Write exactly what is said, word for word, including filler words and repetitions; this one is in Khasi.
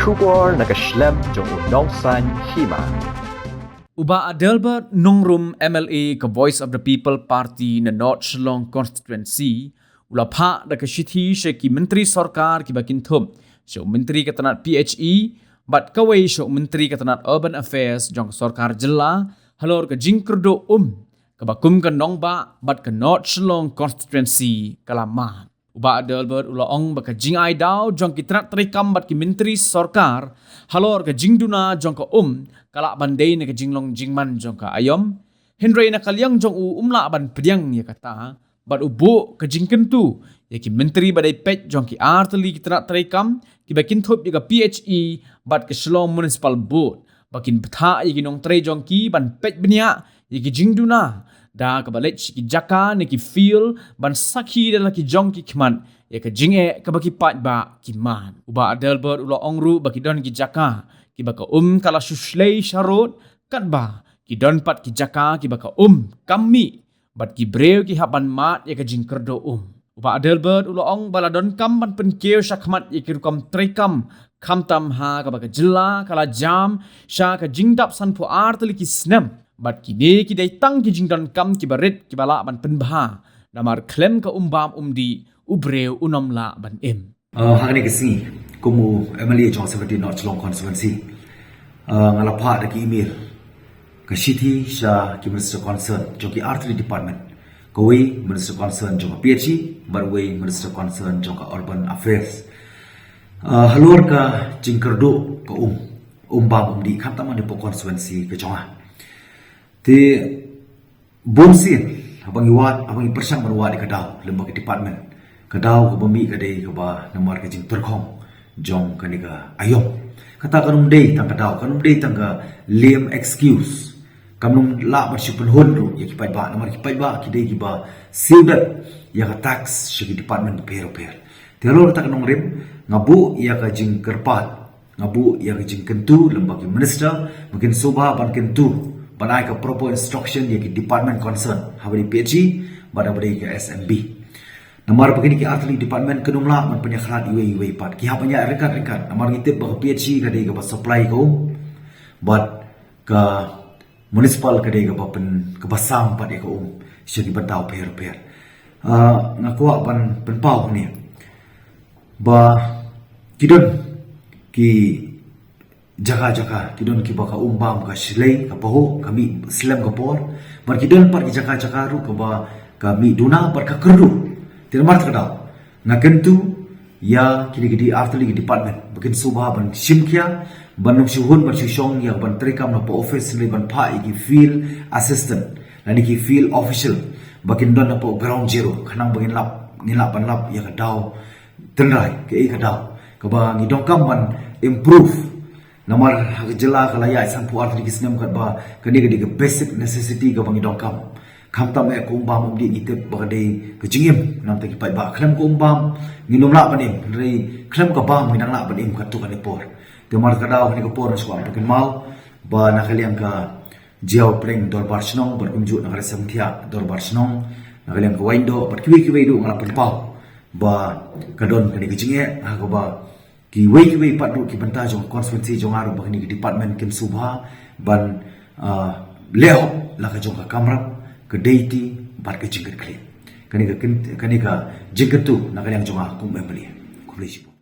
Khubor na ka shlem jong u Nongsaiñ Hima. U Bah Adelbert Nongrum, M L A ka Voice of the People Party na North Shillong Constituency, u la phah da ka shithi sha ki myntri sorkar kiba kynthup sha u myntri ka tnat P H E bad kawei sha u myntri ka tnat Urban Affairs jong ka sorkar jylla halor ka jingkyrduh um kaba kum ka nongbah bad ka North Shillong Constituency ka la mad. U Bah Adelbert u la ong ba ka jingai daw jong ki tnat treikam bad ki myntri sorkar halor ka jingduna jong ka um ka lah ban dei na ka jinglong jingman jong ka aïom. Hynrei na ka liang jong u, um lah ban pdiang ïa kata bad u buh ka jingkyntu ïa ki myntri ba dei peit jong ki artylli ki tnat treikam kiba kynthup ïa ka P H E bad ka Shillong Municipal Board ba kin bthah ïa ki nongtrei jong ki ban peit bniah ïa ki jingduna da kaba leit sha ki jaka ne ki field ban sakhi da la ki jong ki khmat ïa ka jingeh kaba ki paidbah ki mad. U Bah Adelbert u la ong ruh ba ki don ki jaka kiba ka um ka la shu shlei sharud, katba ki don pat ki jaka kiba ka um kam mih bad ki briew ki hap ban mad ïa ka jingkyrduh um. U Bah Adelbert u la ong ba la donkam ban pynkiew shakhmat ïa ki rukom treikam khamtam ha kaba ka jylla ka la jam sha ka jingdap sanphew ar tylli ki snem bad kine ki dei tang ki jingdonkam kiba rit kiba lah ban pynbha, namar khlem ka um bam um dih u briew un ym lah ban im. Uh, ha kane ka sngi, kum u M L A jong seventeen North Shillong Constituency, uh, nga la phah da ki email, ka shithi sha ki minister concern jong ki artylli department. Kawei minister concern jong ka P H E bad wei minister concern jong ka Urban Affairs. Uh, halor ka jingkyrduh ka um, um bam um dih khamtam ha kane ka constituency ka jong nga. Te bun sien, haba ngi wad, haba ngi pyrshang ban wad ïa ka daw lem bad ka department, ka daw kaba mih ka dei kaba namar ka jingtyrkhong jong kane ka aïom. Kata kan ym dei tang ka daw, kan ym dei tang ka lame excuse. Kan ym lah ban shu pynhun ruh ïa ki paidbah, namar ki paidbah ki dei kiba siew dep ïa ka tax sha ki department bapher bapher. Te halor kata ka nongrim, nga buh ïa ka jingkyrpad, nga buh ïa ka jingkyntu lem bad ki minister ba kin sngewbha ban kyntu ban ai ka proper instruction ïa ki department concern, haba dei P H E bad haba dei ka S M B. Namar ba kine ki artylli department kin ym lah ban pynïakhlad iwei iwei pat, ki hap ban ïaid ryngkat ryngkat. Namar ngi tip ba ka P H E ka dei kaba supply ka um bad ka municipal ka dei kaba pyn, kaba sam pat ïa ka um sha ki bynta bapher bapher. Ah, nga kwah ban pynpaw hangne ba ki don ki jaka jaka, ki don kiba ka um bam ka shlei, ka pahuh, ka mih slem ka por. Bad ki don pat ki jaka jaka ruh kaba ka mih duna bad ka kyrduh. Te namar kata ka daw nga kyntu ïa kine ki artylli ki department ba kin sngewbha ban shim khia, ban ym shu hun ban shu shong ïa ka ban treikam na poh office, ne ban phah ïa ki field assistant lane ki field official ba kin don na poh ground zero, khnang ba ngin lap, ngin lap ban lap ïa ka daw tynrai, kaei ka daw kaba ngi donkam ban improve. Namar ha ka jylla ka la ïaid sanphew ar tylli ki snem katba kane ka dei ka basic necessity kaba ngi donkam. Khamtam eh ka um bam um dih ngi tip ba ka dei ka jingim namar ki paidbah. Khlem ka um bam ngin ym lah ban im, hynrei khlem ka bam ngin nang lah ban im katto katne por. Te namar kata ka daw kane ka por nga sngewbha ban pynkynmaw ba na ka liang ka Jaïaw Pdeng Dorbar Shnong bad kumjuh na ka Rysenthiah Dorbar Shnong, na ka liang ka Waindoh bad kiwei kiwei ruh nga la pynpaw ba ka don kane ka jingeh, ha kaba kiwei kiwei pat ruh ki bynta jong ka constituency jong nga ruh ba kine ki department kin sngewbha ban, ah, leh hok la ka jong ka kamram, ka deiti bad ka jingkitkhlieh. Kane ka kin, kane ka jingkyntu na ka liang jong nga kum M L A. Khublei shibun.